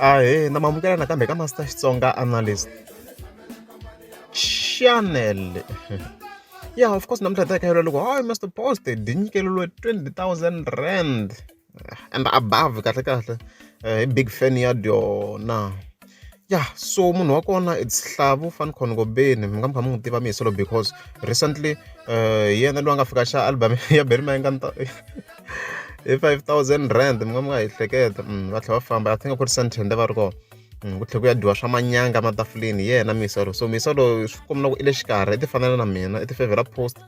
Ahee, na mamukela nakambe ka Master Xitsonga Analyst Channel. Yeah, of course namuntlha hi ta hi kha loko hayi Mr Post di nyikeriwe R20 000 and above, kahle kahle hi big fan ya dyona. Yeah, so munhu wa kona, it's Hlavu Fancon Ngobeni. Mi nga mi kha mi n'wi tiva miyiselo because recently hi yena loyi a nga fika xa album ya Benny Mayengani hi R5000. Mi nga mi nga hi hleketa va tlhela va famba. I think a ku ri Sandton va ri kona, ku tlhela ku ya dyiwa swa manyanga matafuleni hi yena Misalo. So Misalo swi komba ku i le xikarhi, i ti fanela na mina, i ti favor Post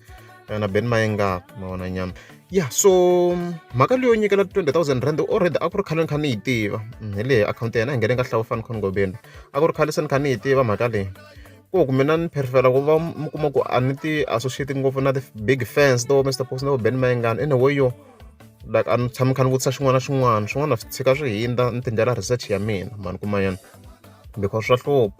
na Benny Mayengani, ma vona nyana. Yeah, so mhaka leyo nyikela R20 000 already a ku ri khale ni kha ni yi tiva hi leyi akhawunti ya yena hi nghene ka Hlawu Fancon Ngobeni. A ku ri khale se ni kha ni yi tiva mhaka leyi, ku mina ni prefer ku va mi kuma ku a ni ti associate ngopfu na ti-big fans to Mr Post na vo Benny Mayengani in a way yo like a ni tshami kha ni vutisa xin'wana na xin'wana. Swin'wana swi tshika swi hindza, ni ti ndlela research ya mina mani kumanyana because swa hlupha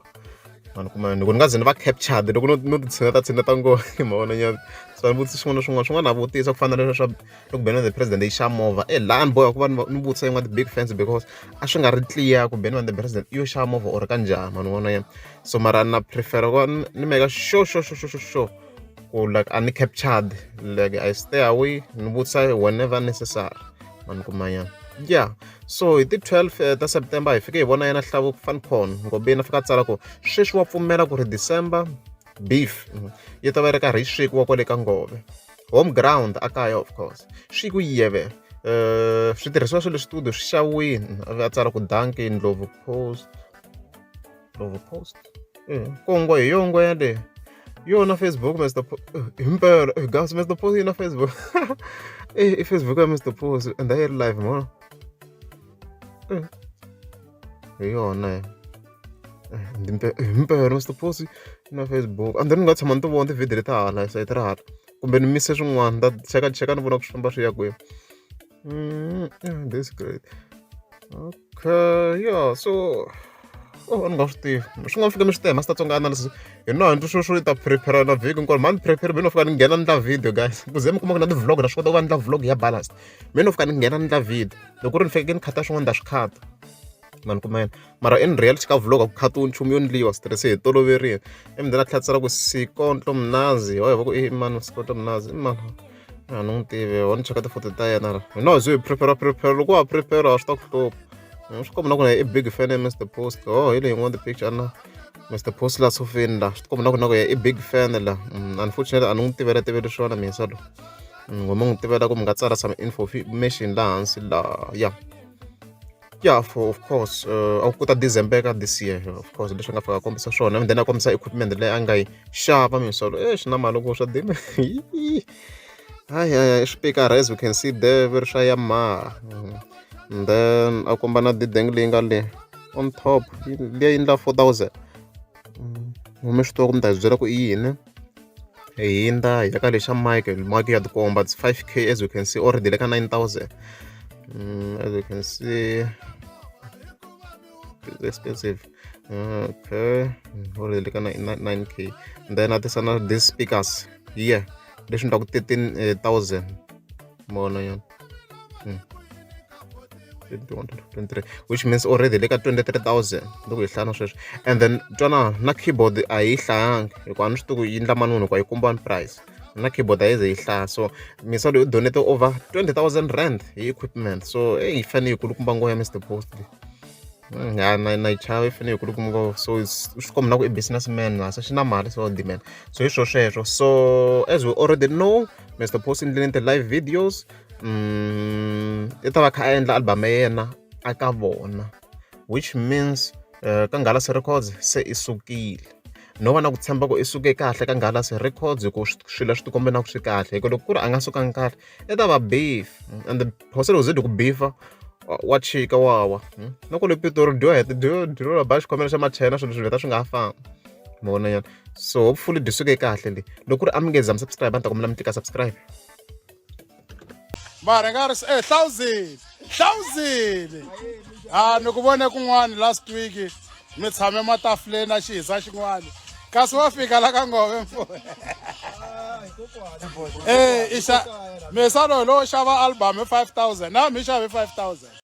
mani kumanyana loko ni nga ze ni va captured loko no ti tshineta tshineta ngopfu, ma vona nyana. So ni vutisa xin'wana na xin'wana, swin'wana a vutisa ku fana na leswi swa loko Benny the President yi xa movha e laha ni boheka ku va ni vutisa yin'wana ti-big fans because a swi nga ri clear ku Benny the President i yo xava movha or ka njhani, mani vona yena. So mara na prefer ku va ni make sure sure sure sure sure ku like a ni captured, like I stay away, ni vutisa whenever necessary, mani kumanyana. Yeah, so hi ti 12 ta September hi fike hi vona yena Hlavu Fancon Ngobeni a fika a tsala ku sweswi wa pfumela ku ri December beef yi ta va yi ri karhi yi swekiwa kwale ka Ngove home ground a kaya. Of course swi ku yeve switirhisiwa swa le studio swi xaviwini. A tsala ku dankie Ndlovu Post, Ndlovu Post kongo hi yo ngwe yaleyo yona Facebook Mr himpela guys, Mr Post yi na Facebook, i Facebook ya Mr Post and a yi ri live mona hi yona himpela Mr Post na Facebook. And then ni nga tshama ni ti vona ti-video leti hala sayiti ra hala kumbe ni mise swin'wana, ni ta cheka cheka ni vona ku swi famba swi ya kwihi. Yeah, this is great. Okay, yeah, so oh, a ni nga swi tivi swi nga fika mi swi tiva. Master Tsonga Analysis hi na hi swo swo ta prepare na vhiki hinkwaro mani prepare. Mi no fika ni nghena ni ndla video guys, ku ze mi kuma ku na ti-vlog na swi kota ku va ni ndla vlog ya balanced. Mi no fika ni nghena ni ndla video, loko ku ri ni fike ni khata swin'wana ta swi khata, mani kuma yena. Mara in reality ka vlog a ku khatiwi nchumu, yo ndliwa stress hi toloverile. Ivi then a tlhela ku Sikontlo Mnazi wa hi va ku i mani Sikontlo Mnazi i mani, a ni n'wi tivi. Wa ni cheka tifoto ta yena hi no ze hi prepare prepare. Loko wa prepare a swi ta ku hlupha, swi komba na ku i big fan ya Mr Post. Oh, hi leyi yin'wana ti-picture na Mr Post la sofeni la, swi tikomba na ku na ku i big fan la. Unfortunately a ni n'wi tivela tiveli swona mina lo ngoma n'wi tivela ku mi nga tsala some information la hansi la. Yeah, for of course a ku ta December ka this year, of course leswi nga fika kombisa swona and then a kombisa equipment leyi a nga yi xava misolo exi na mali ku swa dima hayi hayi swipikara as we can see there ve ri swa Yamaha. And then a komba na dideng leyi nga le on top liya yi endla 4000. Mi swi tiva ku mi ta hi byela ku i yini. Hi hindza hi ya ka lexa mic, mic ya tikomba it's 5K as you can see, already le ka 9000. As you can see, it's expensive. Okay, already le ka 9K. And then a tisa na these speakers here leswi endlaku 13,000, mona yana 21, 23, which means already le ka 23,000 loko hi hlaya na sweswi. And then twana na keyboard a yi hlayangi hikuva a ni swi tivi ku yi endla mali muni hikuva yi kombiwani price na keyboard a yi ze yi hlaya. So misa loyi u donate over R20 000 hi equipment. So eyi yi fanele yi kulukumba ngopfu ya Mr Post leyi. Ya na yi chava, yi fanele yi kulukumba ngopfu. So swi komba na ku i business man la se xi na mali, so demand so hi swo sweswo. So as we already know, Mr Post endleni ti-live videos i ta va kha a endla album ya yena a ka vona, which means ka Ngalasi Records se i sukile. No va na ku tshemba ku i suke kahle ka Ngalasi Records hi ku swilo swi tikombe na ku swi kahle, hi ku loko ku ri a nga sukangi kahle i ta va beef and phose loko ze ku beefa wa chika wa wa na ku le Pitori dyiwa hi dyiwa ba xikhomela xa machina, swilo swi vheta swi nga ha fambi, ma vona nyana. So hopefully dyi suke kahle le. Loko ku ri a mi nge za mi subscribe, a ni ta kombela mi tlika subscribe. Mara nga ri hlawuzile hlawuzile a ni ku vone kun'wana last week mi tshame matafuleni a xihisa xin'wana kasi wa fika la ka Ngove mfo i xa misa loyi lowo xava album hi 5000 na mi xave 5000.